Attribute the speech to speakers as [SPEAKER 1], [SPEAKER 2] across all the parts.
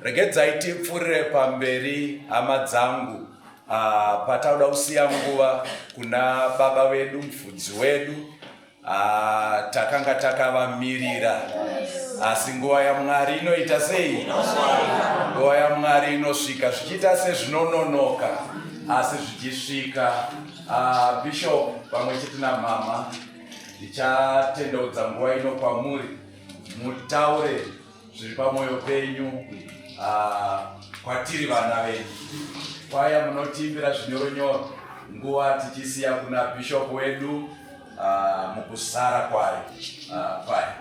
[SPEAKER 1] Regedzai tipfurire pamberi hama dzangu. Uh, patauda kusiya nguva kuna baba vedu mufudzi wedu uh, takanga takavamirira asi nguva yamwari inoita sei nguva yamwari inosvika zvichiita sezvinononoka asi zvichisvika uh, bishop pamwe chete namama ndichatendeudza nguva ino kwamuri mutaure zviri pamwoyo penyu ah, kwatiri vana venyu kwaya munotiimbira zvinyoronyoro nguva tichisiya kuna bishop wedu ah, mukusara kwayo ah, kwaya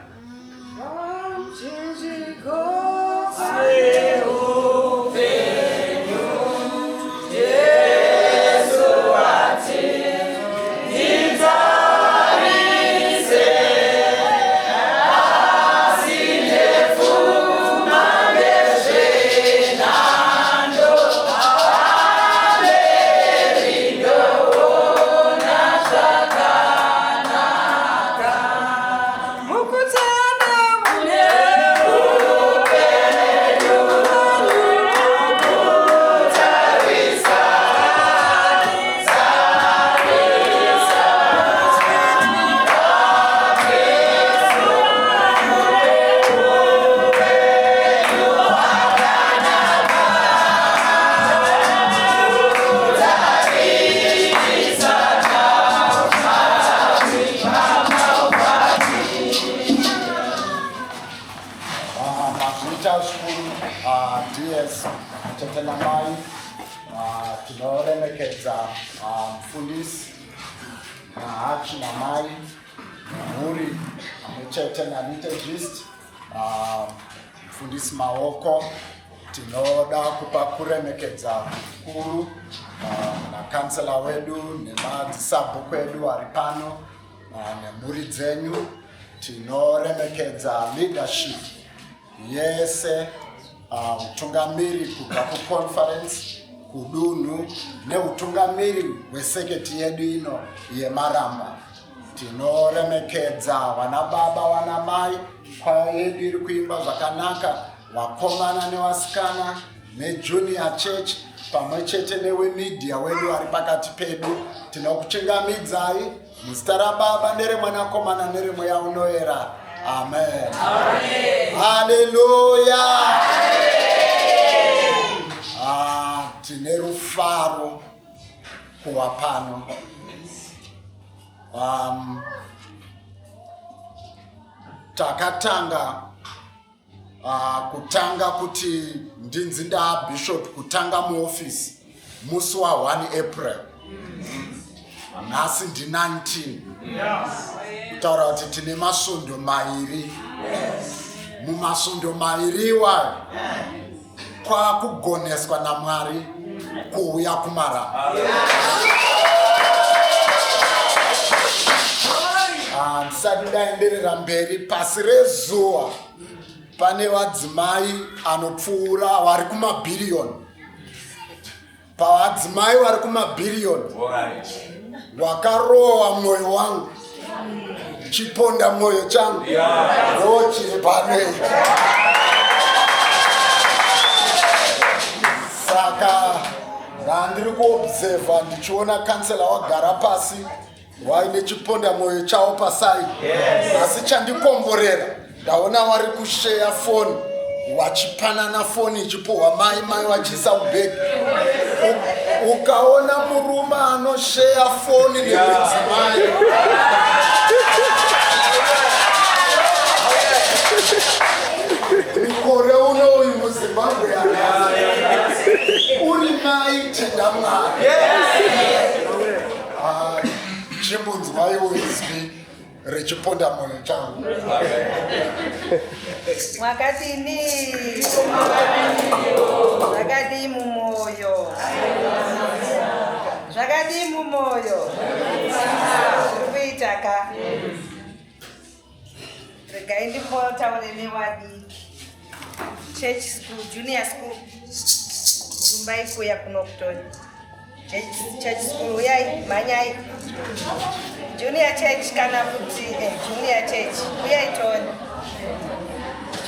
[SPEAKER 2] Mazvita zvikuru ah, DS tete namai ah, tinoremekedza ah, mufundisi nahachi namai nemhuri pamwe chete naliturgist mufundisi Maoko tinoda kupa kuremekedza kukuru nakansela wedu nemadzisabhuku edu ari pano nemhuri dzenyu tinoremekedza leadership yese utungamiri kubva kuconference kudunhu neutungamiri hweseketi yedu ino yemaramba tinoremekedza vana baba vana mai kwaya yedu iri kuimba zvakanaka vakomana nevasikana nejunior church pamwe chete newemedia wedu ari pakati pedu tinokuchingamidzai muzita rababa neremwanakomana neremweya unoera amen haleluya ah, tine rufaro kuva pano um, takatanga uh, kutanga kuti ndinzi ndaabishop kutanga muofisi musi wa 1 April nhasi ndi 19 kutaura kuti tine masvondo mairi mumasvondo mairi iwayo kwakugoneswa namwari kuuya kumaramba ah, ndisati ndaenderera mberi pasi rezuva pane vadzimai anopfuura vari kumabhiriyoni pavadzimai vari kumabhiriyoni wakarowa mwoyo wangu chiponda mwoyo changu ndo chiri pano ichi saka randiri kuobserva ndichiona kansela wagara pasi waine chiponda mwoyo chavo pasai asi chandikomborera ndaona vari kusheya foni wachipanana foni ichipuhwa mai mai wachiisa mubhegi ukaona murume anosheya foni nemudzimai mukore uno uyu muzimbabwe uri mai tenda mwari ah, chimbonzwaiwo izwi rechiponda mwoyo changu
[SPEAKER 3] mwakadini zvakadii mumwoyo zvakadii mumwoyo zviri kuita ka regai ndimbotaure newadiki church school junior school rumbai kuya kuno kutoni Church school uyai mhanyai junior church kana kuti eh, junior church uyai toni.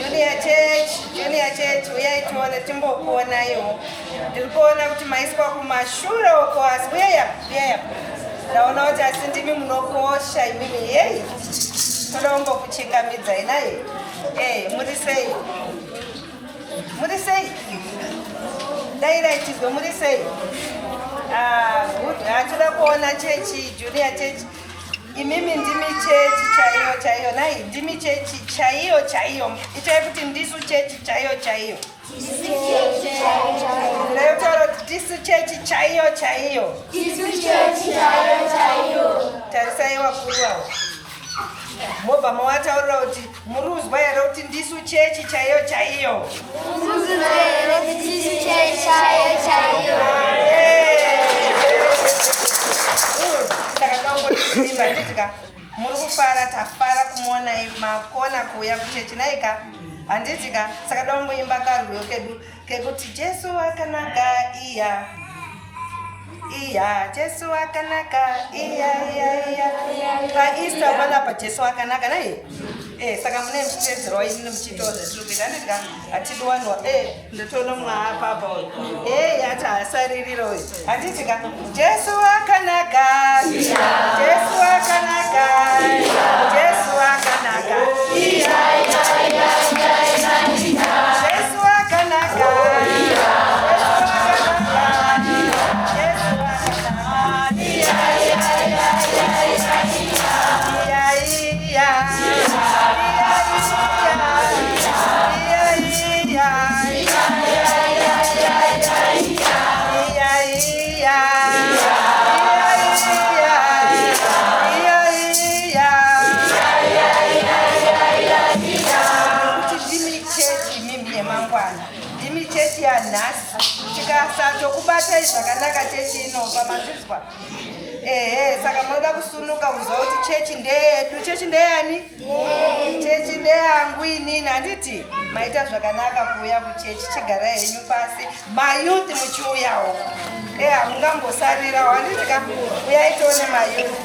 [SPEAKER 3] Junior Church, Junior Church, uyai tione timbokuonaiwo. Ndiri kuona kuti maiswa kumashure uko asi uyai apa, uyai apa. Ndaona kuti asi ndimi munokosha imimi yei. Toda kumbokuchingamidzai naye. Eh, muri sei? Muri sei? Dairai tizwe muri sei? Ah, good. Ah, toda kuona chechi, Junior Church. Imimi ndimi chechi chaiyo chaiyo nai ndimi chechi chaiyo chaiyo itai kuti ndisu chechi chaiyo chaiyo ndayotaura kuti tisu chechi chaiyo chaiyo tarisai wakuru avo mobva mawataurira kuti muri kuzwa here kuti ndisu chechi chaiyo chaiyo Saka muri kufara tafara kumuonai makona kuuya kuchechi naika handiti ka saka domboimba karwiyo kedu kekuti Jesu akanaka iya iya Jesu akanaka iya iya iya paEaster panapa Jesu akanaka nai Eh, saka mune muchitedzerawo inini muchiitawo zvatiri kuita handiti ka hatidi wanwa eh, ndotoona mumwe apapa uyu Eh, ati hasaririra uyu handiti ka Jesu akanaka Jesu akanaka Jesu akanaka Jesu akanaka Jesu akanaka Iya, iya. Iya, iya. Iya, iya. Iya, iya. Iya, iya. Kuti ndimi chechi mimi yemangwana ndimi chechi yanhasi tikasatokubatai zvakanaka chechi inopa mazvizwa ehe saka munoda kusunuka kuziva kuti chechi ndeyedu chechi ndeyani chechi ndeyangu inini handiti maita zvakanaka kuuya kuchechi chigarai henyu pasi mayouth muchiuyawo e hamungambosarirawo handiti ka uyai tione mayouth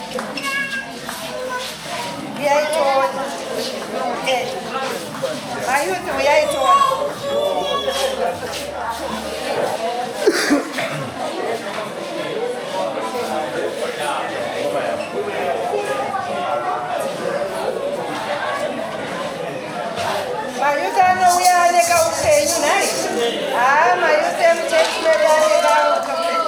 [SPEAKER 3] uyai tione Eh, mayouth uyai tione. Mayouth anouya ane kaupenyu nhai haa mayouth emuchechi medu ane kaupenyu.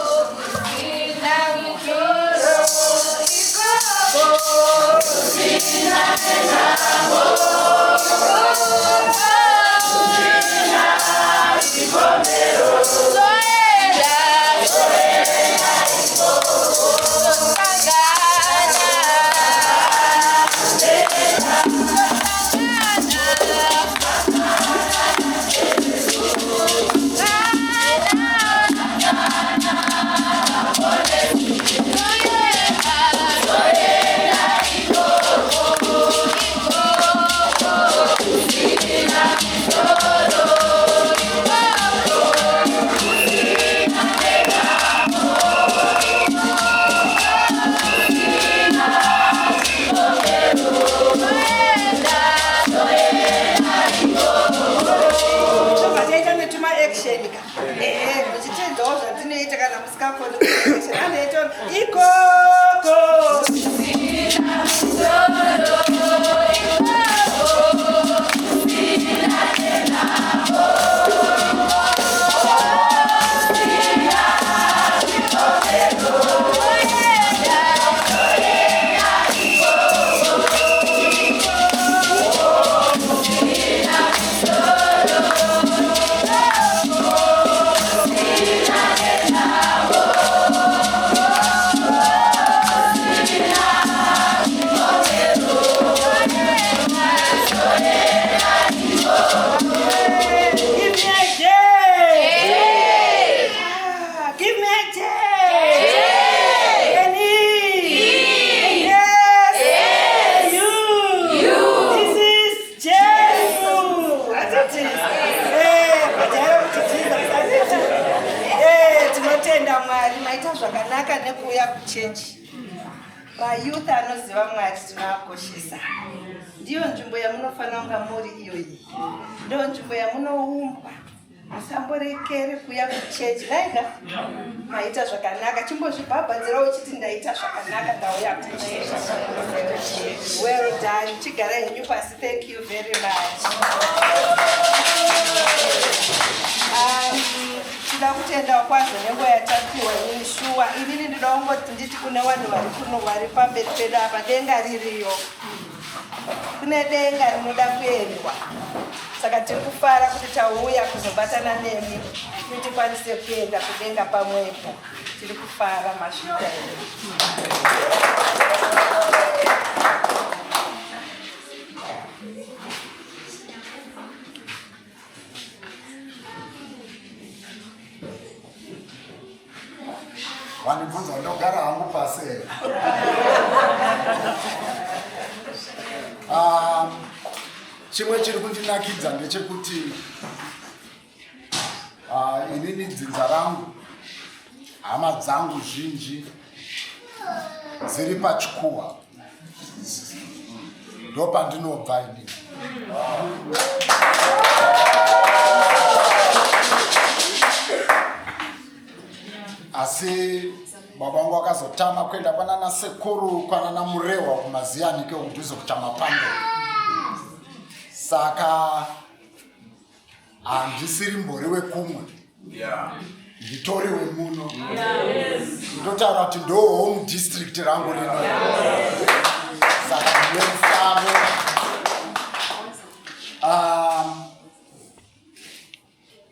[SPEAKER 3] Tobva taita netuma action ka ehe muchitendawo zvatinoita kana musikakoni action anoita ikoko. Give me a J. Ah, give me a J. An E. Yes. U. This is Jesu. Hatiti. Eh, vajaira kuti Jesus. Hatiti. Eh, tinotenda Mwari maita zvakanaka nekuuya kuchechi. Vayouth anoziva Mwari tinoakoshesa. Ndiyo nzvimbo yamunofanira kunga muri iyoyi. Ndiyo nzvimbo yamunoumbwa. Musamborekere kuuya kuchechi. Naika maita zvakanaka. Chimbozvibhabhadzira uchiti ndaita zvakanaka ndauya kuchechi. Well done. Chigara henyu pasi. Thank you very much. Tinoda kutendawo kwazvo nenguva yatapiwa inini shuwa. Inini ndinoda kungoti nditi kune vanhu vari kuno vari pamberi pedu apa denga ririyo. Kune denga rinoda kuendwa. Saka tiri kufara kuti tauya kuzobatana nemi kuti tikwanise kuenda kudenga pamwepo. Tiri kufara masvika here.
[SPEAKER 2] Wandibvunza ndogara hangu pasi here? Chimwe chiri kundinakidza ndechekuti inini dzinza rangu hama dzangu zhinji dziri pachikuwa ndopandinobva inini. Asi baba vangu vakazotama kuenda kwanana sekuru kwanana Murehwa kumaziyanike kudhuze kuChamapando, saka handisiri mbori wekumwe, nditori wemuno. Ndotaura kuti ndo home district rangu rino, saka ndine mufaro.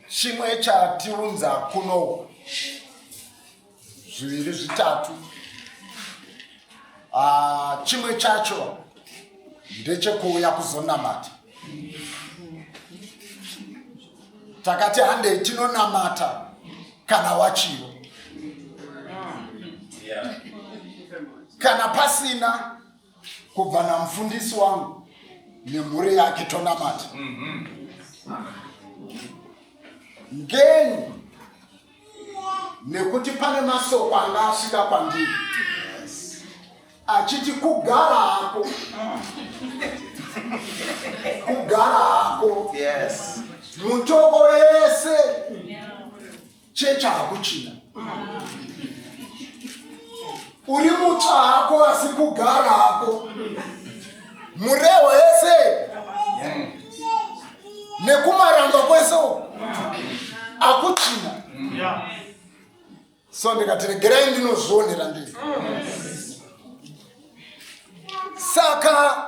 [SPEAKER 2] Chimwe chatiunza kuno zviviri zvitatu. Chimwe chacho ndechekuuya kuzonamata. Takati handei tinonamata kana wachiyo, kana pasina kubva namufundisi wangu nemhuri yake tonamata. Ngenyi? Nekuti pane masoko anga asvika kwandiri achiti kugara hako, kugara hako mutoko yese chechi hakuchina. Uri mutsva hako asi kugara hako murewo yese nekumaramba kwese akuchina. So ndikati regerai ndinozvionera ndiri. Saka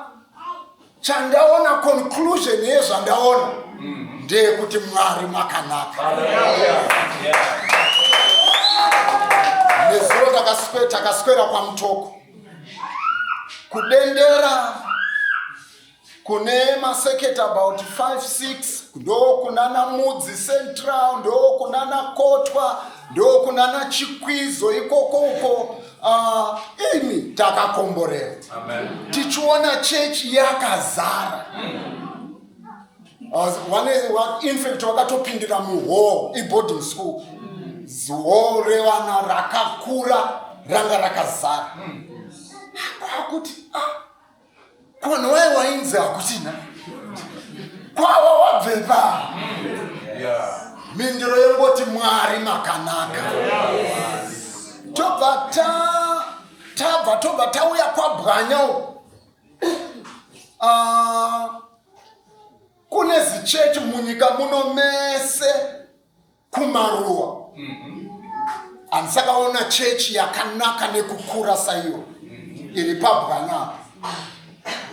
[SPEAKER 2] chandaona, conclusion yezvandaona ndeyekuti Mwari makanaka. Nezuro takaswera kwaMutoko kudendera kune maseketi about 5 6, ndo kunana Mudzi Central, ndo kunana Kotwa, ndo kunana Chikwizo ikoko uko. Imi takakomborera tichiona chechi yakazara. In fact wakatopindira muhall, iboarding school, hall revana rakakura ranga rakazara. Kwakuti ah, kwanhu wai wainzi hakuchina kwava wabvepa? Mindiro yengoti Mwari makanaka. Tobva tabva tobva tauya kwaBwanya uku. Kune zichechi munyika muno mese kumaruwa handisakaona chechi yakanaka nekukura saiyo iri paBwanya apa.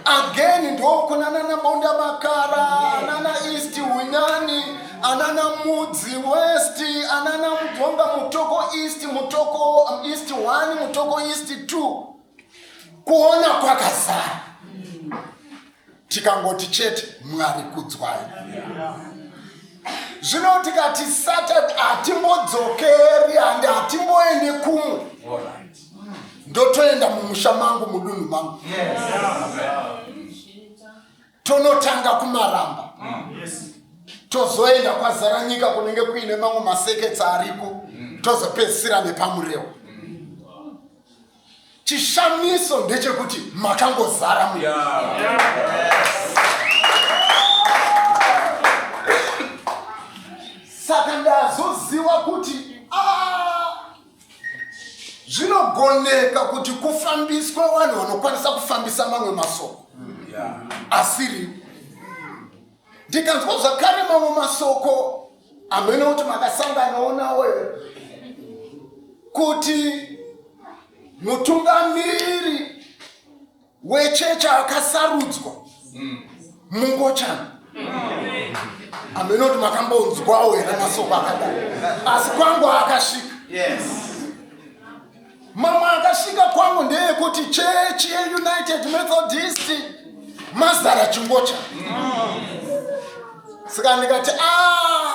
[SPEAKER 2] Again ndokunana nabonda makara anana East Hunyani, anana Mudzi West, anana Mubvonga, Mutoko East, Mutoko East 1, Mutoko East 2, kuona kwakazara. Tikangoti chete Mwari kudzwai. Zvino tikati Saturday hatimbodzokeri, handi hatimboende kumwe, ndotoenda mumusha mangu, mudunhu mangu. Tonotanga kumaramba, tozoenda kwazara nyika kunenge kuine mamwe maseketsa ariko, tozopedzisira nepamurewo. Chishamiso ndechekuti makangozara mu Saka ndazoziva kuti ah, zvinogoneka kuti kufambiswe vanhu vanokwanisa kufambisa mamwe masoko asiri. Ndikanzwa zvakare mamwe masoko hameno kuti makasanganawo nawo here kuti mutungamiri wechechi akasarudzwa mungochani. Hameno kuti makambonzwawo here masoko akadai, asi kwangu akasvika. Mamwe akasvika kwangu ndeyekuti chechi yeUnited Methodist mazara chingocha. Saka ndikati a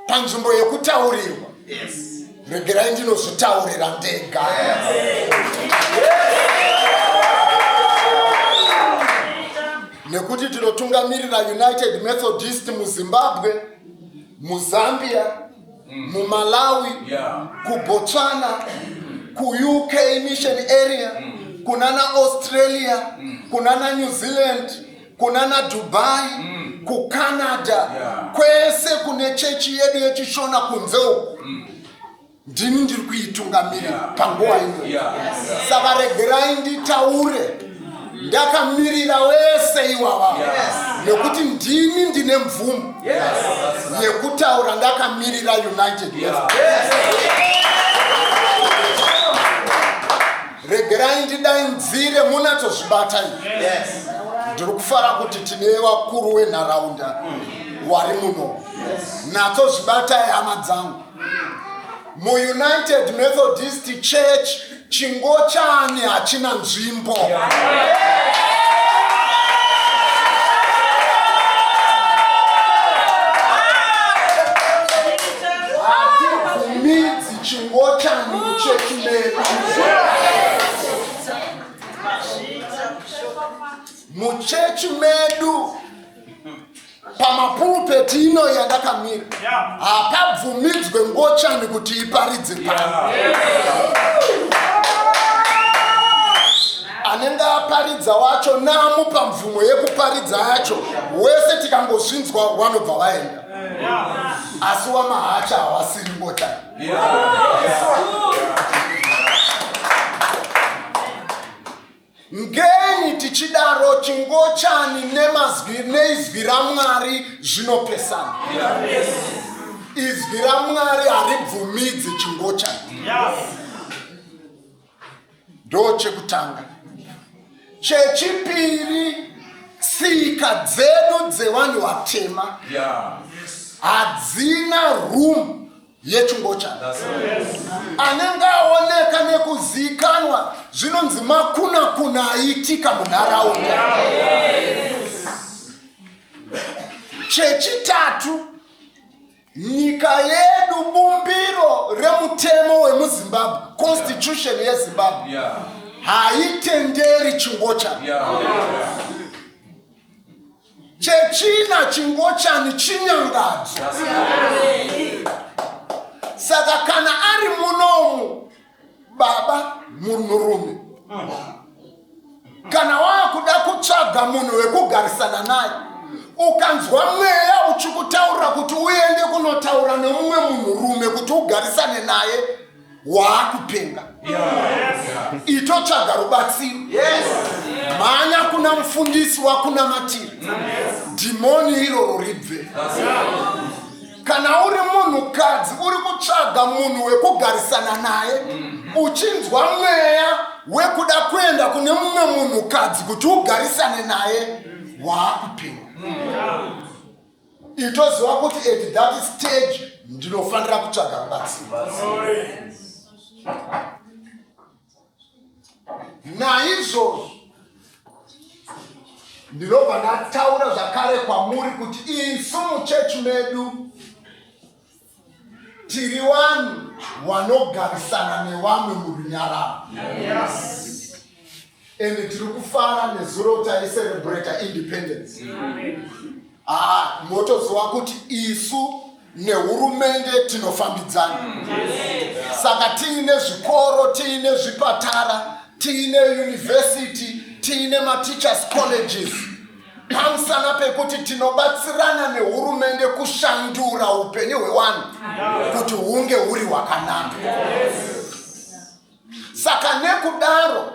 [SPEAKER 2] panzvimbo yekutaurirwa, regerai ndinozvitaurira ndega, nekuti tinotungamirira United Methodist muZimbabwe, muZambia, muMalawi, kuBotswana, kuUK mission area, kunana Australia, kunana New Zealand, kunana Dubai, kuCanada, kwese kune chechi yedu yechiShona kunze uku. Ndini ndiri kuitungamirira panguva ino. Saka regerai nditaure ndakamirira wese iwawa, nekuti ndini ndine mvumo yekutaura ndakamirira United Methodist. Regerai ndidaidzire, munatsozvibata izvi. Ndiri kufara kuti tine vakuru wenharaunda wari muno. Natsozvibatai hama dzangu. MuUnited Methodist Church chingochani hachina nzvimbo. Hatibvumidzi chingochani muchechi medu. Muchechi medu, pamapulpeti ino yandakamira, hapabvumidzwe ngochani kuti iparidze pano. Anenge aparidza wacho namupa mvumo yekuparidza yacho, wese tikangozvinzwa wanobva vaenda, asi wamahacha hawasiri ngochani. Ngenyi tichidaro? Chingochani nemazwi neizwi raMwari zvinopesana. Izwi raMwari haribvumidzi chingochani. Ndo chekutanga. Chechipiri, tsika dzedu dzevanhu vatema hadzina room yechingochani. Anenge aoneka nekuzikanwa zvinonzi makuna kuna aitika munharaunda. Chechitatu, nyika yedu, bumbiro remutemo wemuZimbabwe, constitution yeZimbabwe, haitenderi chingochani. Chechina, chingochani chinyangadzo. Saka kana ari munomu baba munhurume, kana waakuda kutsvaga munhu wekugarisana naye, ukanzwa mweya uchikutaurira kuti uende kunotaura nemumwe munhurume kuti ugarisane naye, waakupenga. Itotsvaga rubatsiro, mhanya kuna mufundisi wakunamatira, dhimoni iroro ribve. Kana uri munhukadzi uri kutsvaga munhu wekugarisana naye, uchinzwa mweya wekuda kuenda kune mumwe munhukadzi kuti ugarisane naye, waakupenga. Itoziva kuti at that stage ndinofanira kutsvaga rubatsiro. Naizvozvo ndinobva ndataura zvakare kwamuri kuti isu muchechi medu tiri vanhu vanogarisana nevamwe murunyararo, ende tiri kufara. Nezuro taicelebrata independence. Ah, motoziva kuti isu nehurumende tinofambidzana, saka tiine zvikoro, tiine zvipatara. Tiine university, tiine mateachers colleges, pamusana pekuti tinobatsirana nehurumende kushandura upenyu hwevanhu kuti hunge huri hwakanaka. Saka nekudaro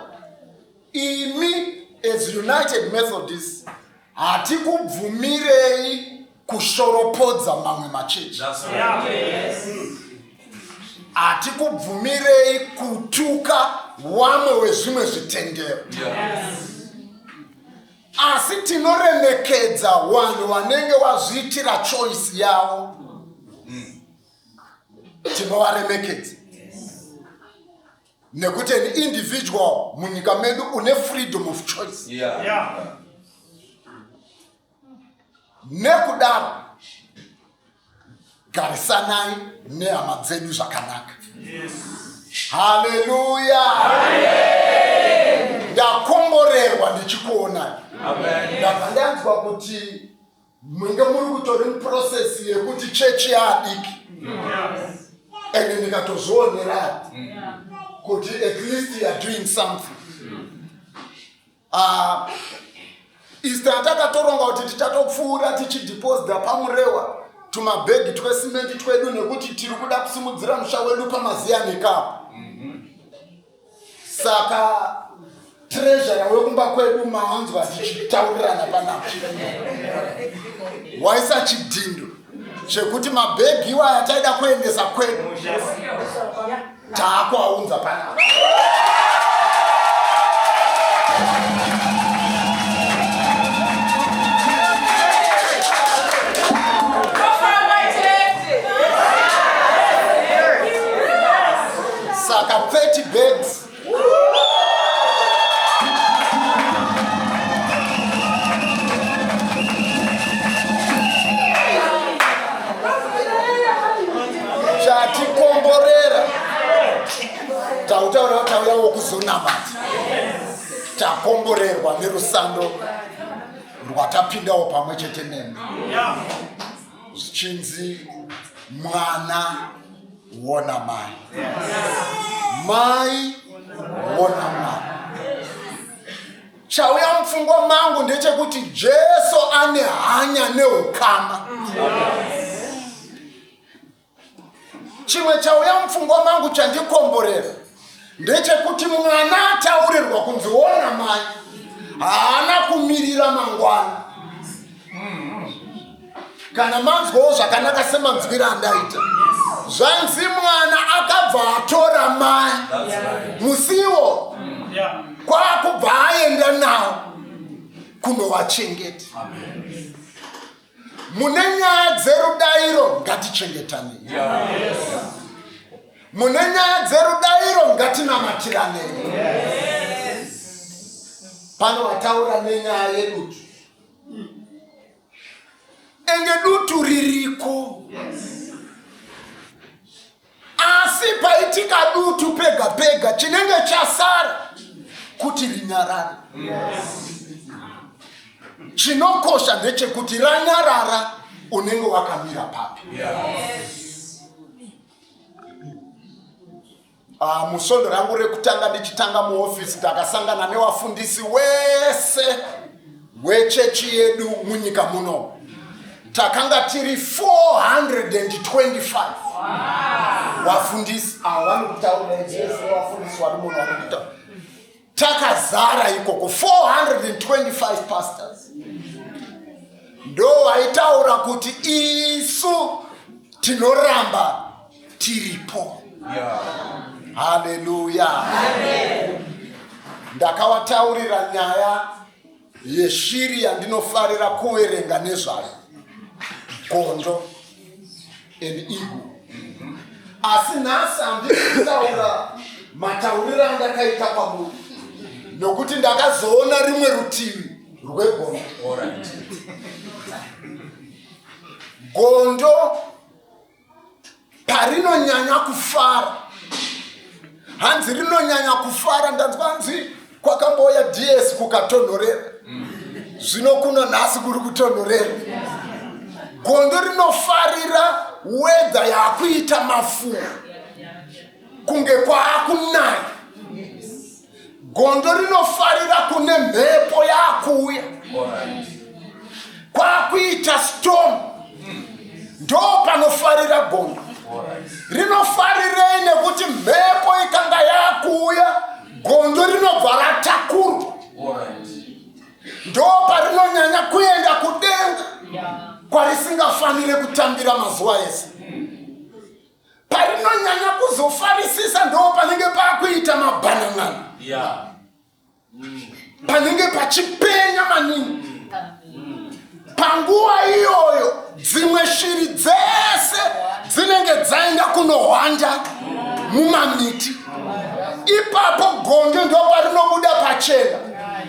[SPEAKER 2] imi as United Methodist hatikubvumirei kushoropodza mamwe machechi, hatikubvumirei kutuka wamwe wezvimwe zvitendero, asi tinoremekedza vanhu vanenge vazviitira choice yavo. Tinovaremekedza nekuti an individual munyika medu une freedom of choice. Nekudaro garisanai nehama dzedu zvakanaka. Haleluya! Ndakomborerwa ndichikuonai. Ndabva ndanzwa kuti munge muri kutori muprocess yekuti chechi yaadiki, ende ndikatozvionera kuti at least you are doing something. Easter takatoronga kuti tichatopfuura tichideposita paMurewa tumabhegi twesimenti twedu, nekuti tiri kuda kusimudzira musha wedu pamaziyanikapo. Saka treasurer wekumba kwedu, maanzwa tichitaurirana panapa, waisa chidhindo chekuti mabhegi iwaya taida kuendesa kwedu taakuaunza panapa. Saka 30 bags. Chatikomborera, tautaura tauyawo kuzonamata, takomborerwa nerusando rwatapindawo pamwe chete nemi, zvichinzi mwana wona mai, mai wona mwana. Chauya mupfungwa mangu ndechekuti Jesu ane hanya neukama. Chimwe chauya mupfungwa mangu chandikomborera ndechekuti mwana ataurirwa kunzi wona mai, haana kumirira mangwana. Kana manzwawo zvakanaka semanzwiro andaita, zvanzi mwana akabva atora mai musiwo kwakubva aenda nawo kunovachengeta. Mune nyaya dzerudairo, ngatichengetanei. Mune nyaya dzerudairo, ngatinamatiranei. Pano vataura nenyaya yedutu, ende dutu ririko, asi paitika dutu pega pega chinenge chasara kuti rinyarare. Chinokosha ndechekuti ranyarara, unenge wakamira papi? Musvondo rangu rekutanga ndichitanga muofisi, ndakasangana nevafundisi wese wechechi yedu munyika muno. Takanga tiri 425 vafundisi ava vanokutaura, vafundisi vari muno vanokutaura. Takazara ikoko 425 pastors, ndo vaitaura kuti isu tinoramba tiripo. Haleluya! Ndakavataurira nyaya yeshiri yandinofarira kuverenga nezvayo, gondo and eagle. Asi nhasi handisi kutaura matauriro andakaita kwamuri, nokuti ndakazoona rimwe rutivi rwegondo. Gondo parinonyanya kufara, hanzi rinonyanya kufara, ndanzwa hanzi kwakambouya ds kukatonhorera, zvino kuno nhasi kuri kutonhorera. Gondo rinofarira weather yaakuita mafumu, kunge kwaakunaya. Gondo rinofarira kune mhepo yakuuya kwakuita storm, ndo panofarira gondo. Rinofarirei? Nekuti mhepo ikanga yakuuya, gondo rinobva ratakurwa, ndo parinonyanya kuenda kudenga kwarisingafanire kutambira mazuva ese. Parinonyanya kuzofarisisa ndo panenge pakuita mabhanan'ana, panenge pachipenya maningi. Panguva iyoyo dzimwe shiri dzese dzinenge dzaenda kunohwanda mumamiti. Ipapo gondo ndo parinobuda pachena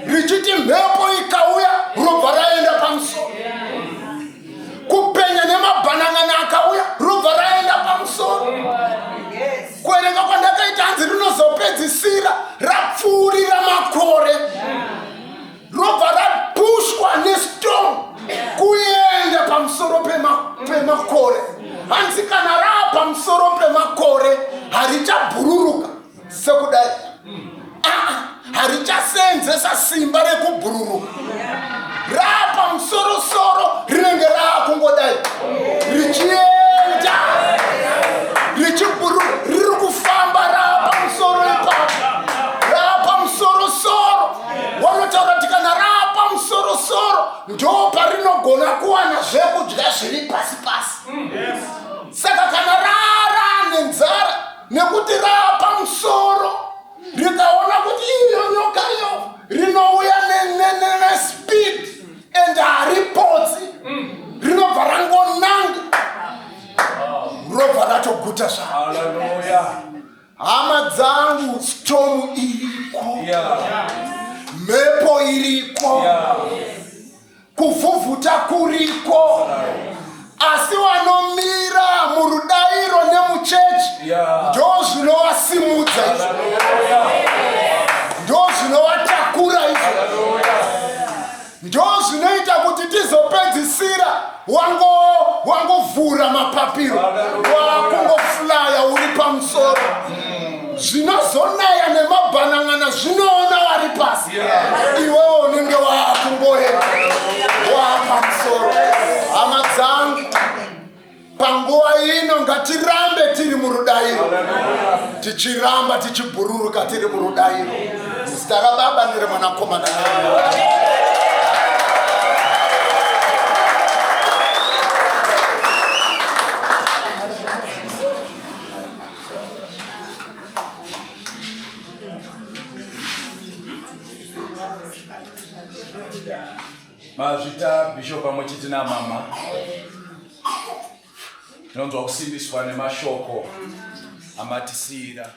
[SPEAKER 2] richiti mhepo ikauya, robva raenda pamusoro. Kupenya nemabhanan'ana akauya, robva raenda pamusoro. Kuverenga kwandakaita, hanzi rinozopedzisira rapfuurira makore, robva rapushwa nestorm kuenda pamusoro pemakore. Hanzi kana raa pamusoro pemakore, harichabhururuka sekudai. Aa, harichasenzesa simba rekubhururuka. Raa pamusorosoro, rinenge raakungodai richienda richibhururuka, riri kufamba raa pamusoro ipapo, raa pamusorosoro. Vanotaura kuti kana raa pamusorosoro, ndo parinogona kuwana zvekudya zviri pasi pasi. Saka kana raa nenzara, nekuti raa pamusoro, rikaona kuti iyo nyoka iyo, rinouya nespeed and haripotsi, rinobva rangonanga, robva ratoguta zvaro.
[SPEAKER 1] Hallelujah.
[SPEAKER 2] Hama dzangu, storm iriko, mhepo iriko, kuvhuvhuta kuriko, asi vanomira murudairo nemuchechi ndo zvinovasimudza izvo, ndo zvinovatakura izvo, ndo zvinoita kuti tizopedzisira wangovhura mapapiro, wakungoflya uri pamusoro. Zvinozonaya nemabhanan'ana zvinoona vari pasi, iwewo unenge waakungoenda waapamusoro. Hama dzangu, panguva ino ngatirambe tiri murudairo, tichiramba tichibhururuka tiri murudairo, muzita raBaba nereMwanakomana.
[SPEAKER 1] Mazvita, Bishop, pamwe chete namama. Tinonzwa kusimbiswa nemashoko amatisiyira.